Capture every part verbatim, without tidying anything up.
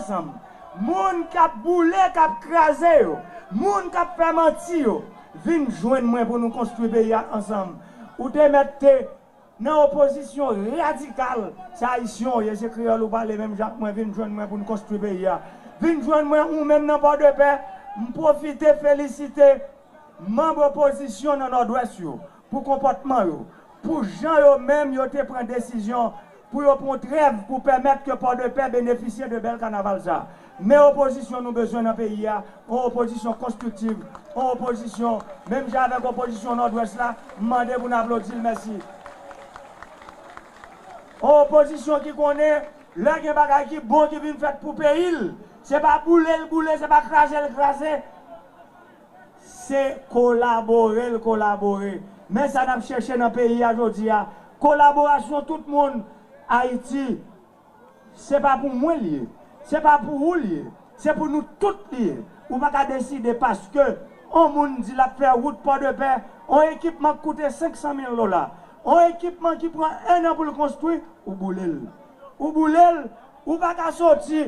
ansanm. Moun k ap boule, k ap kraze yo, moun k ap fè manti yo, vin jwenn mwen pou nou konstwi peyi a ansanm. Ou te mèt te nan opozisyon radikal, se Ayisyen w ye, se kreyòl ou pale menm jan ak mwen, vin jwenn mwen pou n konstwi peyi a. Vin jwenn mwen ou menm nan Pòdepè, m pwofite felisite manm opozisyon nan Nòdwès yo pou konpòtman yo, pou jan yo menm yo te pran desizyon pou yo pran trèv pou pèmèt ke Pòdepè benefisye de bèl kanaval sa. Men opozisyon nou bezwen nan peyi a, yon opozisyon konstriktiv, yon opozisyon, menm jan avèk opozisyon Nòdwès la, m mande pou n aplodi l, mèsi. Yon opozisyon ki konnen lè gen bagay ki bon ki vin fèt pou peyi l, se pa boule l boule, se pa kraze l kraze. Se kolabore l kolabore. Men sa n ap chèche nan peyi a jodi a. Kolaborasyon tout moun. Ayiti, se pa pou mwen l ye. Se pa pou ou l ye. Se pou nou tout li ye. Ou pa ka deside paske on moun di l ap fè wout Pòdepè, on ekipman k koute senk san mil dola, on ekipman ki pran en an pou l konstwi, ou boule l. Ou boule l, ou pa ka soti,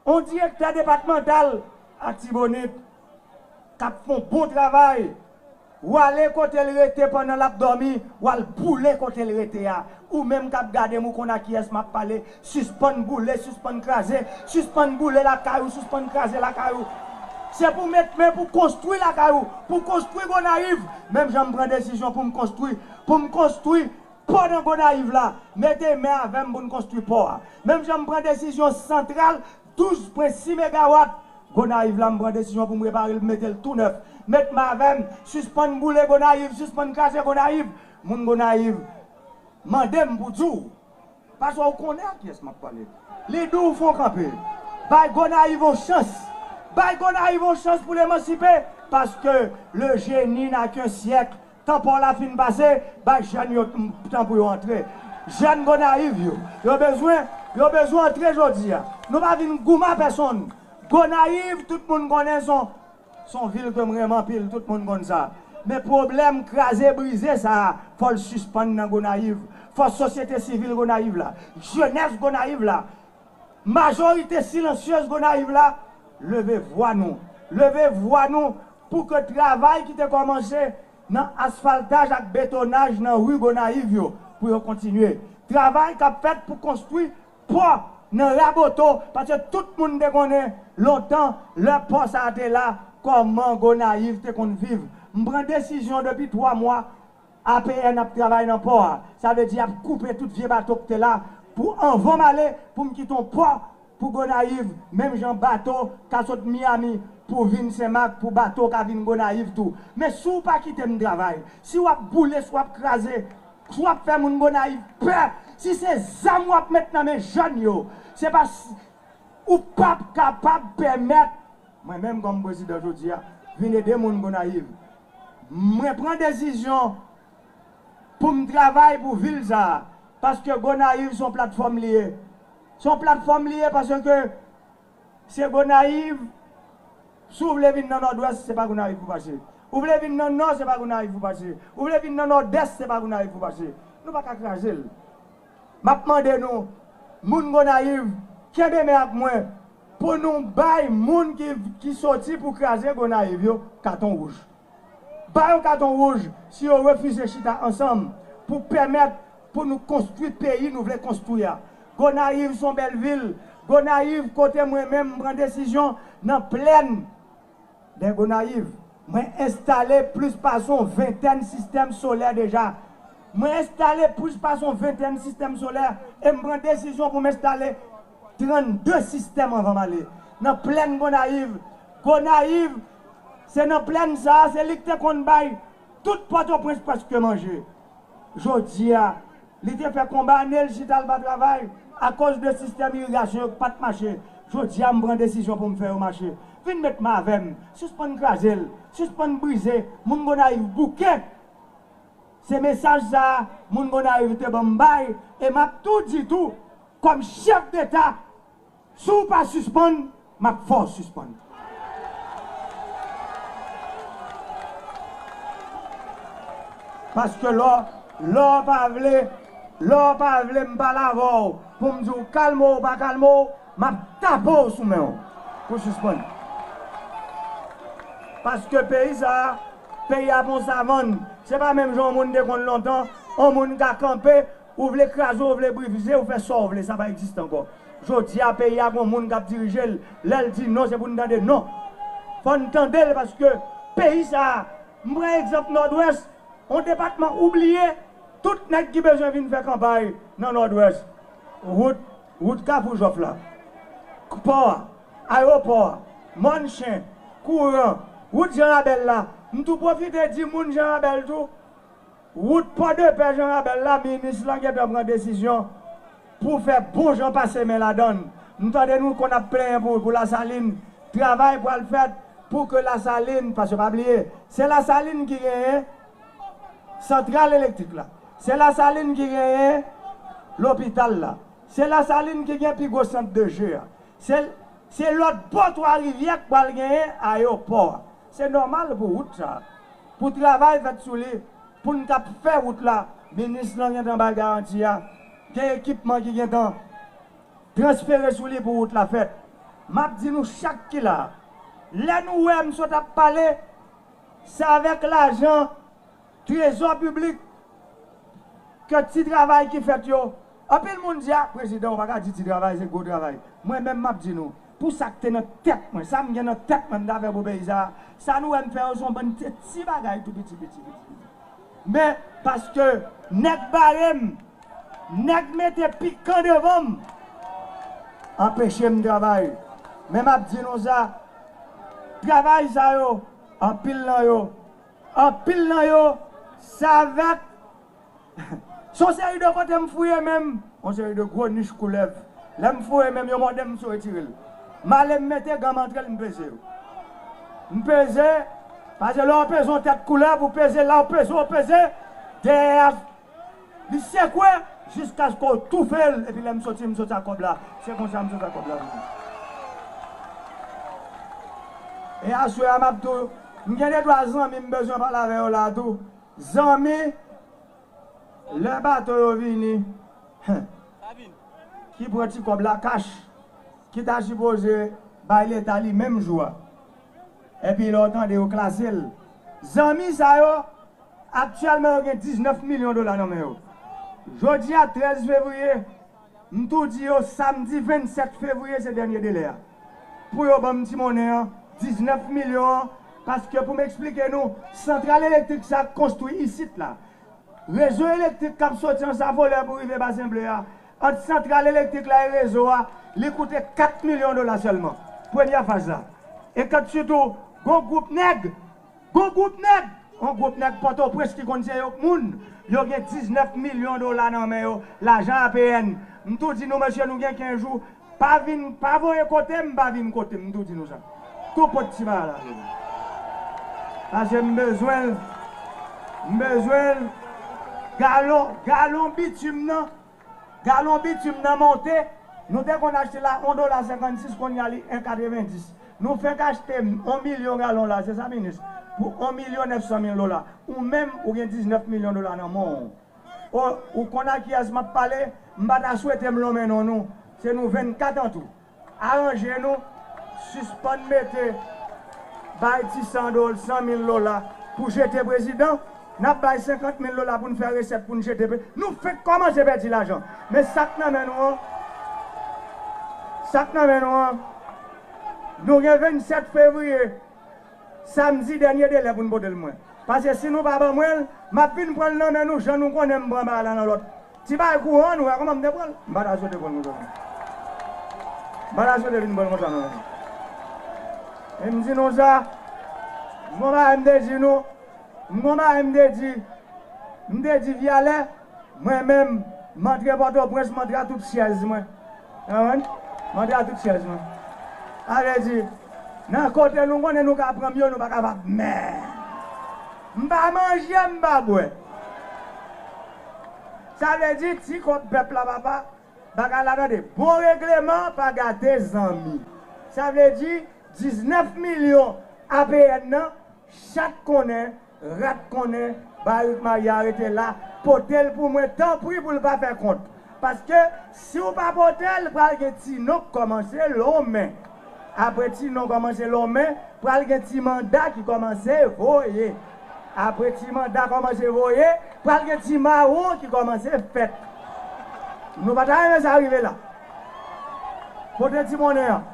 on direktè depatmantal Atibonit k ap fè on bon travay, w ale kote l rete pandan l ap dòmi, w al boule kote l rete a. Ou menm k ap gade m, ou konn a kiyès m ap pale, sispann boule, sispann kraze, sispann boule lakay ou, sispann kraze lakay ou. Se pou met men pou konstwi lakay ou, pou konstwi Gonayiv. Menm jan m pran desizyon pou m konstwi, pou m konstwi pò nan Gonayiv la, mete men avè m pou n konstwi pò a. Menm jan m pran desizyon santral douz pwen sis megawat Gonayiv la, m pran desizyon pou m repare l, mete l tou nèf. Met men avè m, sispann boule Gonayiv, sispann kraze Gonayiv. Moun Gonayiv, mande m pou di w, paske w konnen a kiyès m ap pale. Li di w fon kanpe. Bay Gonayiv yon chans. Bay Gonayiv yon chans pou l emansipe, paske le génie n'a qu'un siècle. Tan pa w la fin pase, bay jèn yo tan pou yo antre. Jèn Gonayiv yo, yo bezwen, yo bezwen antre jodi a. Nou pa vin goumen a pèsonn. Gonayiv, tout moun konnen se yon, se yon vil ke m renmen anpil, tout moun konn sa. Men pwoblèm kraze brize sa a, fò l sispann nan Gonayiv. Fò sosyete sivil Gonayiv la, jenès Gonayiv la, majorite silansyez Gonayiv la, leve vwa nou. Leve vwa nou pou ke travay ki te kòmanse nan asfaltaj ak betonaj nan ri Gonayiv yo, pou yo kontinye. Travay k ap fèt pou konstwi pò nan Raboto, paske tout moun te konnen lontan, lè pò sa a te la, kòman Gonayiv te konn viv. M pran desizyon depi twa mwa, A P N ap travay nan pò a. Sa vle di y ap koupe tout vye bato k te la pou anvan m ale, pou m kite yon pò pou Gonayiv, menm jan bato ka sot Miami pou vin Senmak, pou bato ka vin Gonayiv tou. Men si w pa kite m travay, si w ap boule, si w ap kraze, si w ap fè moun Gonayiv pè, si se zam w ap met nan men jèn yo, se pa s-, ou p ap kapab pèmèt mwen menm kòm prezidan jodi a vin ede moun Gonayiv. Mwen pran desizyon pou m travay pou vil sa a, paske Gonayiv se yon platfòm li ye. Se yon platfòm li ye paske se Gonayiv, si w vle vin nan Nòdwès, se pa Gonayiv pou pase. Ou vle vin nan Nò, se pa Gonayiv pou pase. Ou vle vin nan Nòdès, se pa Gonayiv pou pase. Nou pa ka kraze l. M ap mande nou, moun Gonayiv, kenbe men ak mwen pou nou bay moun ki, ki soti pou kraze Gonayiv yo katon wouj. Ba yo katon wouj si yo refize chita ansanm pou pèmèt pou nou konstwi peyi nou vle konstwi a. Gonayiv se yon bèl vil. Gonayiv kote mwen menm m pran desizyon nan plèn dè Gonayiv. Mwen enstale plis pase yon ventèn sistèm solè deja. Mwen enstale plis pase yon ventèn sistèm solè e m pran desizyon pou m enstale trannde sistèm anvan m ale. Nan plèn Gonayiv, Gonayiv, se nan plèn sa a, se li k te konn bay tout Pòtoprens prèske manje. Jodi a, li te fè konba ane l chita l pa travay akoz de sistèm irigasyon yo k pa t mache. Jodi a, m pran desizyon pou m fè yo mache. Vin met men avè m, sispann kraze l, sispann brize moun Gonayiv bouke. Se mesaj sa a moun Gonayiv te ban m bay, e m ap tou di tou, kòm chèf deta, si w pa sispann, m ap fè w sispann. Paske lè w, lè w pa vle, lè w pa vle m pale avè w pou m di w kalme w ou pa kalme w, M ap tape w sou men w pou sispann. Paske peyi sa a, peyi a pa yon savann. Se pa menm jan yon moun te konn lontan, yon moun ka kanpe, ou vle kraze, ou vle brize, ou fè sa w vle, sa pa egziste ankò. Jodi a, peyi a gon moun k ap dirije l, lè l di non, se pou n tande non. Fò n tande l paske peyi sa a, m pran egzanp Nòdwès, yon depatman oubliye, tout nèg ki bezwen vin fè kanpay nan Nòdwès. Wout, wout Kafou Jòf la, pò a, ayewopò a, Mòn Chen, kouran, wout Jan Rabèl la. M tou pwofite di moun Jan Rabèl tou, wout Pòdepè Jan Rabèl la, minis lan gentan pran desizyon pou fè bon jan pase men ladan l. M tande nou konn ap plenyen pou, pou Lasalin. Travay pral fèt pou ke Lasalin, paske pa bliye, se Lasalin ki genyen santral elektrik la. Se Lasalin ki genyen lopital la. Se Lasalin ki gen pi gwo sant de je a. Se, se lòt bò Twa Rivyè k pral genyen ayewopò a. Se nòmal pou wout sa a, pou travay fèt sou li, pou n kab fè wout la, minis lan gentan bay garanti a, gen ekipman ki gentan transfere sou li pou wout la fèt. M ap di nou chak ki la a, lè nou wè m sot ap pale, se avèk lajan trezò piblik ke ti travay ki fèt yo. Anpil moun di, a, prezidan, ou pa ka di ti travay, se gwo travay. Mwen menm, m ap di nou, pou sa k te nan tèt mwen, sa m gen nan tèt mwen, m ta fè pou peyi sa a, sa nou wè m fè yo, se yon bann ti, ti bagay tou piti, piti, piti, piti. Men, paske nèg bare m, nèg mete pikan devan m, anpeche m travay. Men m ap di nou sa, travay sa yo, anpil nan yo, anpil nan yo, se avèk, se yon seri de kote m fouye men m, yon seri de gwo nich koulèv. Lè m fouye men m, yo mòde m, m sou retire l. M ale, m mete gan m antre l, m peze yo. M peze, paske lè w peze yon tèt koulèv, ou peze la, ou peze, ou peze, dèyè a, li sekwe jiskaske w toufe l, epi lè m soti, m soti ak kòb la. Se konsa m soti ak kòb la vini. E aswè a, m ap tou, m gen de twa zanmi m bezwen pale avè yo la tou. Zanmi, lè bato yo vini, ki pran ti kòb la kach, ki ta sipoze bay Leta li menm jou a. Epi lè w tande yo klase l. Zanmi sa yo, aktyèlman yo gen diznèf milyon dola nan men yo. Jodi a, trèz fevriye, m tou di yo, samdi vennsèt fevriye se dènye delè a. Pou yo ban m ti monnen an, diznèf milyon an, paske pou m eksplike nou, santral elektrik sa k konstwi isit la, rezo elektrik k ap soti Ansafolè pou rive Basen Ble a, ant santral elektrik la e rezo a, li koute kat milyon dola sèlman, premyè faz la. E kat sitou, gon gwoup nèg, gon gwoup nèg, yon gwoup nèg Pòtoprens ki konn se yo k moun, yo gen diznèf milyon dola nan men yo, lajan A P N. M tou di nou, mesye, nou gen kenz jou, pa vin, pa voye kote m, pa vin kote m, m tou di nou sa. Tou pot ti bagay la. Paske m bezwen l, m bezwen l. Galon, galon bitim nan, galon bitim nan monte, nou te konn achte l a yon dola senkannsis, kounye a li en katrevenndis. Nou fenk achte yon milyon galon la, se sa, minis? Pou yon milyon nèf san mil dola. Ou menm, ou gen diznèf milyon dola nan men w. O, ou konn a kiyès m ap pale? M pa ta swete m lonmen non nou. Se nou vennkat an tou. Aranje nou, sispann mete bay ti san dola, san mil dola pou jete prezidan. N ap bay senkant mil dola pou n fè resèt pou n jete pre-, nou fenk kòmanse pèdi lajan. Men sa k nan men nou an, sa k nan men nou an, nou gen vennsèt fevriye, samdi dènye delè pou n pote l mwen. Paske si nou pa ban mwen l, m ap vin pran l nan men nou, jan nou konnen m pran bagay la nan lòt. Ti bagay kouran, nou wè kòman m te pran l. M pa ta swete pran l konsa non. M pa ta swete vin pran l konsa non. E m di nou sa, m gon bagay m te di nou, m gon bagay m te di, m te di Vyalè, mwen menm, m antre Pòtoprens, m antre a tout syèz mwen. Ou konprann? M antre a tout syèz mwen. Sa vle di, nan kote nou konnen nou ka pran m yo, nou pa kapab. Men, m pa manje, m pa bwè. Sa vle di, ti kòb pèp la, papa, bagay la tande. Bon regleman pa gate zanmi. Sa vle di, diznèf milyon A P N nan, chat konnen, rat konnen, barik Maya rete la, pote l pou mwen, tanpri pou l pa fè kont. Paske si w pa pote l, pral gen ti non k kòmanse lonmen. Apre ti non kòmanse lonmen, pral gen ti manda ki kòmanse voye. Apre ti manda kòmanse voye, pral gen ti mawon ki kòmanse fèt. Nou pa ta renmen sa rive la. Pote ti monnen an.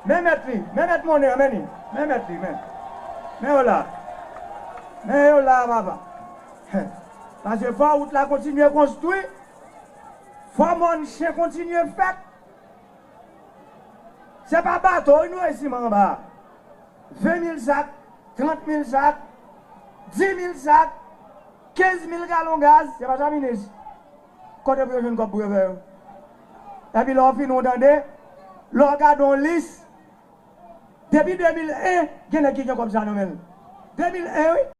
Men mèt li, men mèt monnen an, men li. Men mèt li, men. Men yo la. Men yo la, papa. Paske fò wout la kontinye konstwi. Fò mòn chen kontinye fèt. Se pa bato wi nou resi anba. Ven mil sak, trant mil sak, di mil sak, kenz mil galon gaz, se pa sa minis. Kote pou yo jwenn kòb pou yo fè yo? Epi lè w fini w tande, lè w gade yon lis, depi de mil en, gen nèg ki gen kòb sa nan men l. De mil en wi.